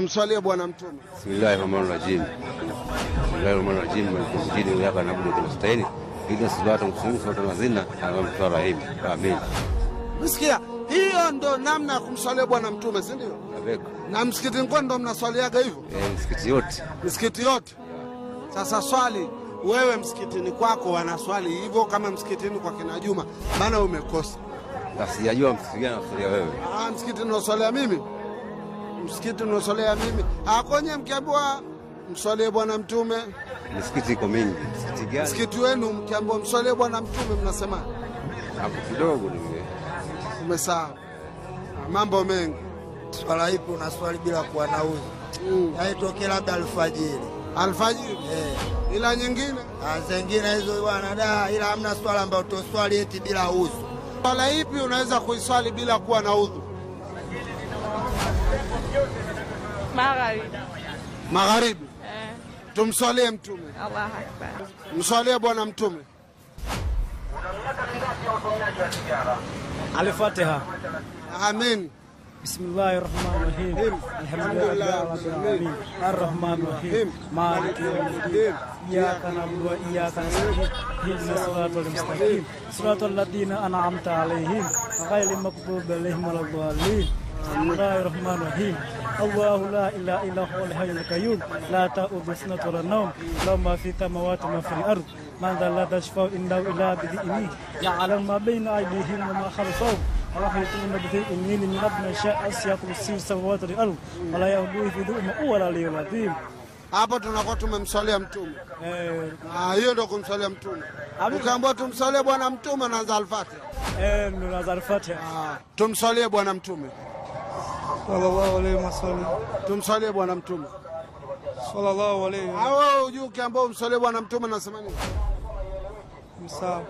Tumswalie Bwana Mtume. Bismillahirrahmanirrahim. Bismillahirrahmanirrahim. Maliki iyyaka na'budu wa nasta'in. Ihdinas siratal mustaqim siratal ladzina an'amta alaihim. Amin. Msikia, hiyo ndo namna ya kumswalia Bwana Mtume, si ndio? Na msikitini kwenu ndo mnaswaliaga hivyo? Msikiti yote. Msikiti yote. Sasa swali, wewe msikitini kwako wanaswali hivyo kama msikitini kwa kina Juma? Maana umekosa. Sijajua msikiti gani unaswalia wewe. Msikiti unaswalia mimi? Msikiti unaswalia mimi. Kwenye mkiambiwa mswalie Bwana Mtume. Msikiti iko mingi. Msikiti gani? Msikiti wenu mkiambiwa mswalie Bwana Mtume mnasema? Hapo kidogo nime. Umesahau. Mambo mengi. Swala ipo unaswali bila kuwa na udhu. Yaani tokea labda alfajiri. Alfajiri? Ila nyingine? Zingine hizo bwana da, ila hamna swala ambayo utoswali eti bila udhu. Swala ipi unaweza kuiswali bila kuwa na udhu? Magharibi. Magharibi. Tumswalie Mtume. Allahu Akbar. Mswalie Bwana Mtume. Al-Fatiha. Amin. Bismillahirrahmanirrahim. Alhamdulillahi rabbil alamin. Arrahmanirrahim. Maliki yawmiddin. Iyyaka na'budu wa iyyaka nasta'in. Ihdinas siratal mustaqim. Siratal ladzina an'amta alaihim ghairil maghdubi alaihim waladdallin. Bismillahirrahmanirrahim. Allahu la ilaha illa huwal hayyul qayyum. La ta'khudhuhu sinatun wa la nawm. Lahu ma fis samawati wa ma fil ard. Man dhal ladhi yashfa'u indahu illa bi'idhnihi. Ya'lamu ma bayna aydihim wa ma khalfahum. ولا يحيطون بشيء من علمه وسع كرسيه السماوات والأرض ولا يؤوده حفظهما وهو العلي العظيم. Hapo tunakuwa tumemswalia Mtume. Hiyo ndio kumswalia Mtume. Ukiambiwa tumswalie Bwana Mtume unaanza Al-Fatiha. Ndio naanza Al-Fatiha. Tumswalie Bwana Mtume. Sallallahu alayhi wasallam. Tumswalie Bwana Mtume. Sallallahu alayhi. Wewe hujui ukiambiwa umswalie Bwana Mtume unasema nini? Msawa.